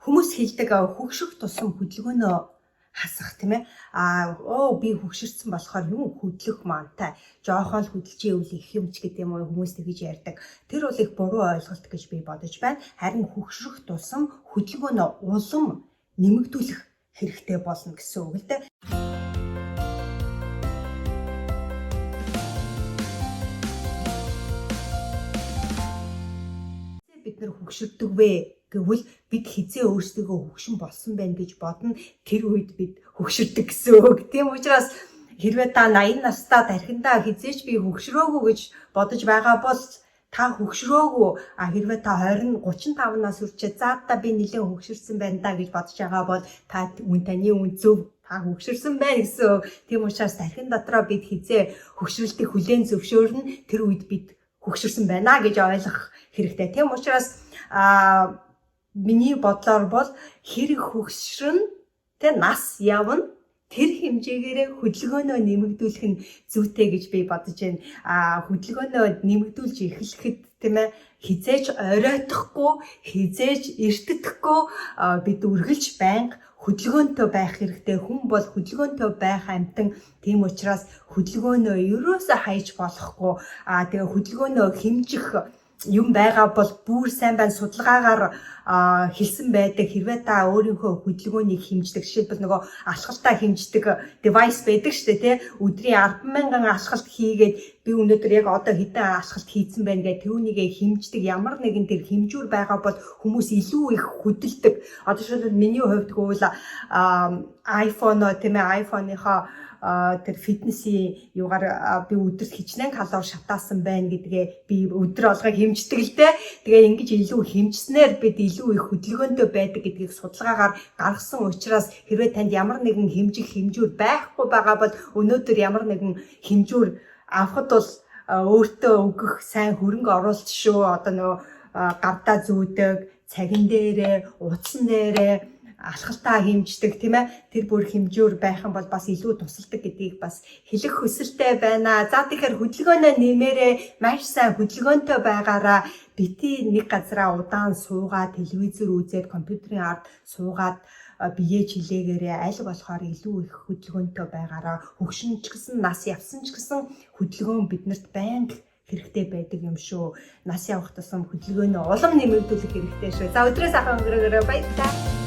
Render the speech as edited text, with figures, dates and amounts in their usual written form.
Хүмүүс хэлдэг хөгшрөх тусам хөдөлгөөнөө хасах, тийм ээ. Би хөгшөрсөн болохоор юм хөдлөх маантай. Жохон л хөдөлж ивэл их юм ч гэдэг юм уу, хүмүүс тэгж ярьдаг. Тэр бол их буруу ойлголт гэж би бодож байна. Харин хөгшрөх тусам хөдөлгөөнөө улам нэмэгдүүлэх хэрэгтэй болно гэсэн үг л дээ. Бид нар хөгшөрдөг вэ гэвэл бид хизээ өөрсдийгөө хөгшин болсон байна гэж бодно. Тэр үед бид хөгшөрдөг гэсэн үг. Тийм учраас хэрвээ та 80 настай тархиндаа хизээч би хөгшрөөгүй гэж бодож байгаа бол та хөгшрөөгүй. А хэрвээ та 20 35 нас хүрчээ за та би нэлээд хөгшөрсөн байна да гэж бодож байгаа бол та үн таны үн зөв, та хөгшөрсөн байна гэсэн үг. Тийм учраас тархин дотроо бид хизээ хөгшрөлтийг хүлээн зөвшөөрнө. Тэр үед бид хөгшөрсөн байна гэж ойлгох хэрэгтэй. Тийм учраас миний бодлоор бол хэрэг хөгшрөн тэ нас явна, тэр хэмжээгээрээ хөдөлгөөнөө нэмэгдүүлэх нь зүйтэй гэж би бодож байна. Хөдөлгөөнөө нэмэгдүүлж эхлэхэд, тийм ээ, хизээж оройтохгүй, хизээж эртэдэхгүй бид үргэлж байнга хөдөлгөөнтэй байх хэрэгтэй. Хүн бол хөдөлгөөнтэй байх амьтан. Тийм учраас хөдөлгөөнөө ерөөсөө хайж болохгүй. Тэгээ хөдөлгөөнөө хэмжих юм байгаа бол бүр сайн байна, судалгаагаар хэлсэн байдаг. Хэрвээ та өөрийнхөө хөдөлгөөнийг хэмждэг, жишээлбэл нөгөө алхалтаа хэмждэг device байдаг шүү дээ, тий. Өдрийн 10,000 алхалт хийгээд би өнөөдөр яг одоо хэдэн алхалт хийцэн байна гэх түүнийгээ хэмждэг ямар нэгэн тэр хэмжүүр байгаа бол хүмүүс илүү их хөдөлдөг. Одоо жишээлбэл миний хувьд гэвэл iPhone, тийм ээ, iPhone-ийнхоо тэр фитнесийн юугаар би өдөрт хичнээн калори шатаасан байна гэдгээ би өдөр болгоо хэмждэг л дээ. Тэгээ ингэж илүү хэмжснээр бид илүү их хөдөлгөөнтэй байдаг гэдгийг судалгаагаар гаргасан учраас хэрвээ танд ямар нэгэн хэмжих хэмжүүр байхгүй байгаа бол өнөөдөр ямар нэгэн хэмжүүр авахд бол өөртөө өгөх сайн хөрөнгө оруулалт шүү. Одоо нөгөө гардаа зүүдэг, цагин дээрээ, утсан дээрээ алхалтаа хэмждэг, тийм ээ, тэр бүр хэмжүүр байх юм бол бас илүү тусалдаг гэдгийг бас хэлэх хүсэлтэй байна. За, тэгэхээр хөдөлгөөнөө нэмээрээ, маш сайн хөдөлгөөнтэй байгаараа. Бити нэг газараа удаан суугаад, телевизээр үзээд, компьютерийн ард суугаад биеэ чилээгээрээ, аль болохоор илүү их хөдөлгөөнтэй байгаараа. Хөгшин ч гэсэн, нас явсан ч гэсэн хөдөлгөөн биднэрт байнга хэрэгтэй байдаг юм шүү. Нас явах тусам хөдөлгөөнөө улам нэмэгдүүлэх хэрэгтэй шүү. За, өдрөө сайхан өнгөрөөгөөрэй. Баярлалаа.